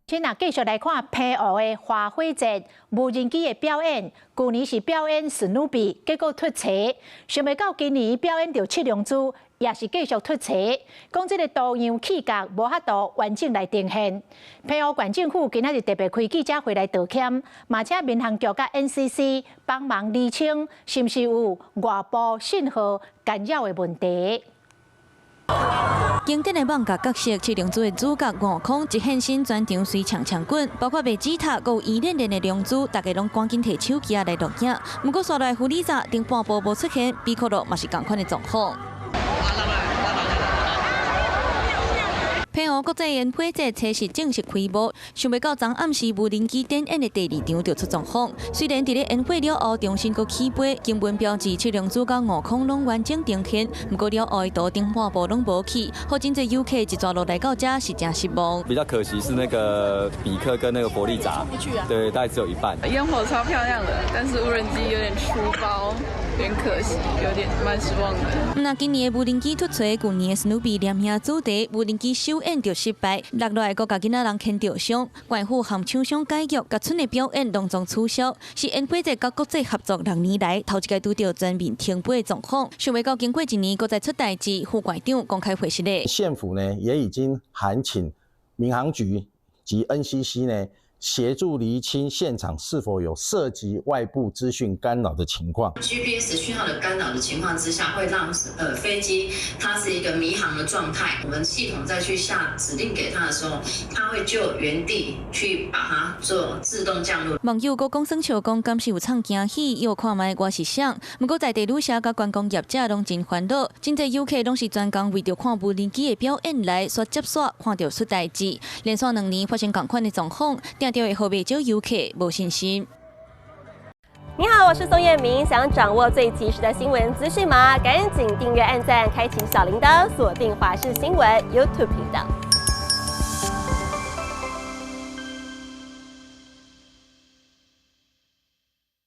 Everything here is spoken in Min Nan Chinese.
先若繼續來看澎湖的花火節無人機的表演，舊年是表演史努比，結果脫槌，想袂到今年表演著七龍珠，也是繼續脫槌。講這个圖樣氣角無法度完整來呈現。澎湖縣政府今仔日特別開記者會來道歉，嘛請民航局佮 NCC 幫忙釐清，是毋是有外部信號干擾的問題。經典的網咖角色七龍珠的主角悟空一現身，全場隨搶搶滾，包括貝吉塔、閣有圓練練的龍珠，大家攏趕緊提手機仔來錄影。毋過紲來弗里薩頂半晡無出現，比可樂嘛是仝款的狀況。澎湖國際煙火節初四正式開幕，想袂到昨暗時無人機展演的第二場就出狀況。雖然佇咧煙火了後重新閣起飛，經文標誌七龍珠佮悟空攏完整呈現，毋過了後的圖頂半晡攏無去，予真濟遊客一逝落來到遮是誠失望。比較可惜是那個比克跟那個佛利扎，對，大概只有一半。煙火超漂亮的，但是無人機有點出包，有點可惜，有點蠻失望的。那今年的無人機脫槌，舊年的史努比連贏主題，無人機首演就失敗，落落來閣共囡仔人牽著傷，縣府和廠商解約，共村的表演攏總取消，是煙火節佮國際合作6年來頭一擺拄著全面停擺的狀況。想袂到經過一年，閣再出代誌，副縣長公開回實咧。縣府呢也已經函請民航局及 NCC 呢，協助釐清現場是否有涉及外部資訊干擾的情況。 GPS 訊號的干擾的情況之下，會讓飛機它是一個迷航的狀態。我們系統再去下指令給它的時候，它會就原地去把它做自動降落。網友閣講耍笑講，敢是有創驚喜，又看覓我是誰。毋過在地旅社佮觀光業者攏真煩惱，真濟遊客攏是專工為著看無人機的表演來，煞接煞看著出代誌，連續2年發生仝款的狀況，定著會予袂少遊客無信心。你好，我是宋燕明，想掌握最及時的新聞資訊嗎？趕緊訂閱、按讚、開啟小鈴鐺，鎖定華視新聞 YouTube 頻道。